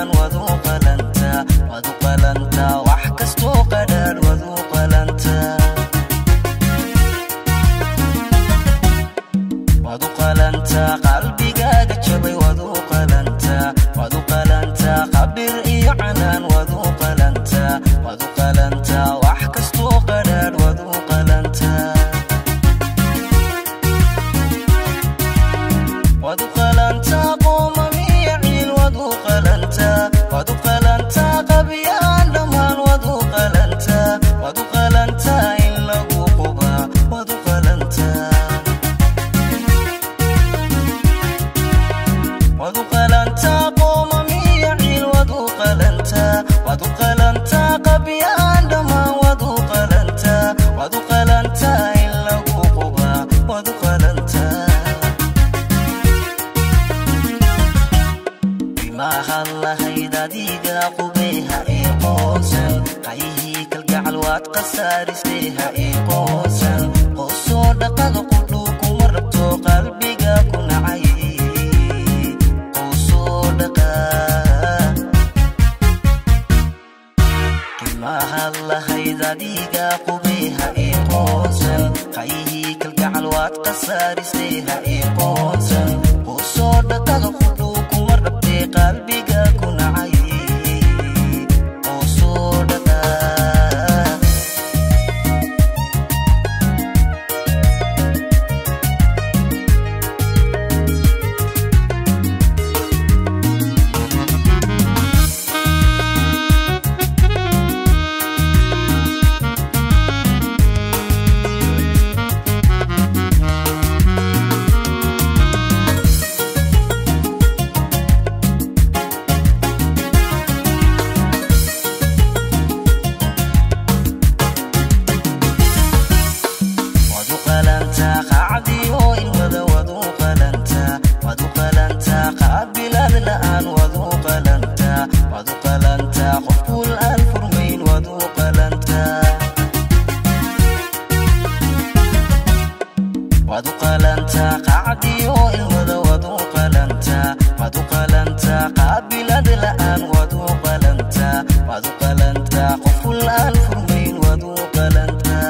canaan waad u qalantaa, waad u qalantaa, wax kastoo qadhaadh waad u qalantaa. Waad u qalantaa qalbigaaga jabay, waad u qalantaa, waad u qalantaa, qabir iyo canaan waad u qalantaa, waad u qalantaa, wax kastoo qadhaadh waad u qalantaa. Waad u qalantaa qoomamiya ciil, waad u qalantaa, waad u qalantaa, qabyaan dhammaan waad u qalantaa, waad u qalantaa, in lagu qubaa waad u qalantaa. Waad u qalantaa qoomamiya ciil, waad u qalantaa, waad u qalantaa, qabyaan dhammaan waad u qalantaa, waad u qalantaa, in lagu qubaa waad u qalantaa. Maahan lahayd adiga qubey ha ii qoonsan, qayihii kalgacal waad khasaarisay ha ii qoonsan, qoosoo dhaqaga qudhuu kuma rabto qalbiga ku nacay, qoosoo dhaqaa. Qiimaha lahayd adiga qubey ha ii qoonsan, qayihii kalgacal waad khasaarisay ha ii qoonsan, qoosoo dhaqaga qudhuu kuma rabtay qalbiga ku nacay, qoosoo dhaqaa. Waad u qalantaa qacdiyo ilmada, waad u qalantaa, waad u qalantaa, qaabilaad la'aan waad u qalantaa, waad u qalantaa, qof kuul aan furmayn waad u qalantaa. Waad u qalantaa qacdiyo ilmada, waad u qalantaa, waad u qalantaa, qaabilaad la'aan waad u qalantaa, waad u qalantaa, qof kuul aan furmayn waad u qalantaa.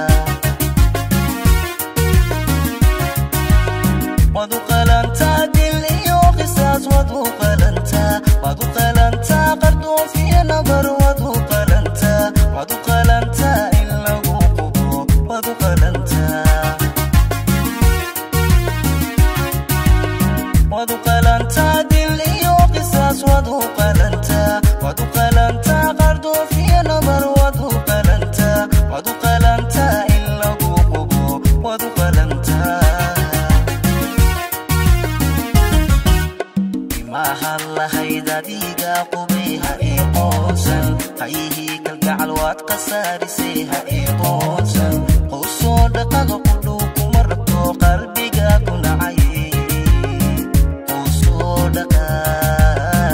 Waad u qalantaa dil iyo qisaas, waad u qalantaa, waad u qalantaa, qardoof iyo nabar waad u qalantaa, waad u qalantaa, in lagu qubo waad u qalantaa. Waad u qalantaa dil iyo qisaas, waad u qalantaa, waad u qalantaa, qardoof iyo nabar waad u qalantaa, waad u qalantaa, in lagu qubo waad u qalantaa. Maahan lahayd adiga qubay ha ii qoonsan, qayihii kalgacal waad khasaarisay ha ii qoonsan, qoosoo dhaqaga qudhuu kuma rabto qalbiga ku nacay, qoosoo dhaqaa.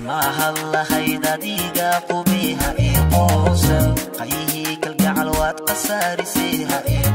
Maahan lahayd adiga qubay ha ii qoonsan, qayihii kalgacal waad khasaarisay ha ii